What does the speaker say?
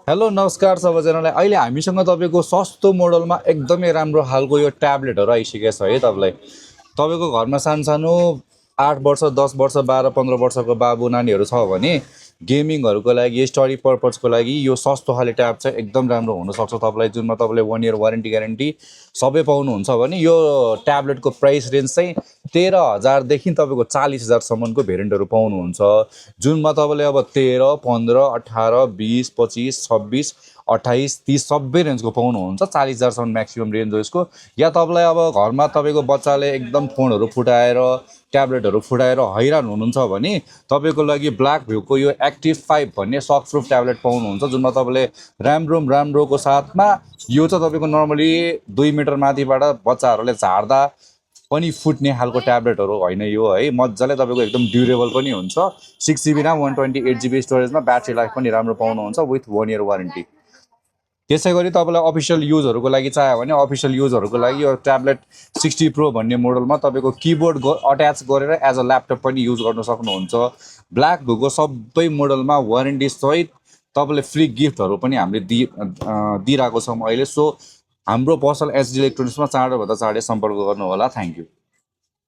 Hello नमस्कार सबैजनालाई। अहिले हामीसँग तपाईँको सस्तो मोडलमा एकदमै राम्रो खालको यो ट्याब्लेटहरू आइसकेको छ है। तपाईँको घरमा सानो 8 वर्ष 10 वर्ष 12-15 वर्षको बाबु नानीहरू छ भने गेमिङहरूको लागि स्टडी पर्पजको लागि यो सस्तो खाले ट्याब चाहिँ एकदम राम्रो हुनसक्छ तपाईँलाई, जुनमा तपाईँले 1 इयर वारेन्टी ग्यारेन्टी सबै पाउनुहुन्छ भने यो ट्याब्लेटको प्राइस रेन्ज चाहिँ 13,000देखि तपाईँको 40,000सम्मको भेरिएन्टहरू पाउनुहुन्छ, जुनमा तपाईँले अब 13, 15, 18, 20, 25, 26, 28, 30 सबै रेन्जको पाउनुहुन्छ। 40,000सम्म म्याक्सिमम् रेन्ज हो यसको। या तपाईँलाई अब घरमा तपाईँको बच्चाले एकदम फोनहरू फुटाएर ट्याब्लेटहरू फुटाएर हैरान हुनुहुन्छ भने तपाईँको लागि ब्ल्याक भ्यूको यो एक्टिभ 5 भन्ने सक प्रुफ ट्याब्लेट पाउनुहुन्छ, जुनमा तपाईँले राम्रोको साथमा यो चाहिँ तपाईँको नर्मली 2 मिटर माथिबाट बच्चाहरूले झार्दा पनि फुट्ने खालको ट्याब्लेटहरू होइन यो है। मजाले तपाईँको एकदम ड्युरेबल पनि हुन्छ। 6 GB RAM 128 GB स्टोरेजमा ब्याट्री लाइफ पनि राम्रो पाउनुहुन्छ विथ 1 इयर वारेन्टी। त्यसै गरी तपाईँलाई अफिसियल युजहरूको लागि चाहियो भने अफिसियल युजहरूको लागि यो ट्याब्लेट 60 प्रो भन्ने मोडलमा तपाईँको किबोर्ड अट्याच गरेर एज अ ल्यापटप पनि युज गर्न सक्नुहुन्छ। ब्ल्याक भ्यूको सबै मोडलमा वारेन्टी सहित तपाईँले फ्री गिफ्टहरू पनि हामीले दिइरहेको छौँ अहिले। सो हाम्रो पसल एसडी इलेक्ट्रोनिक्समा चाँडोभन्दा चाँडै सम्पर्क गर्नुहोला। Thank you.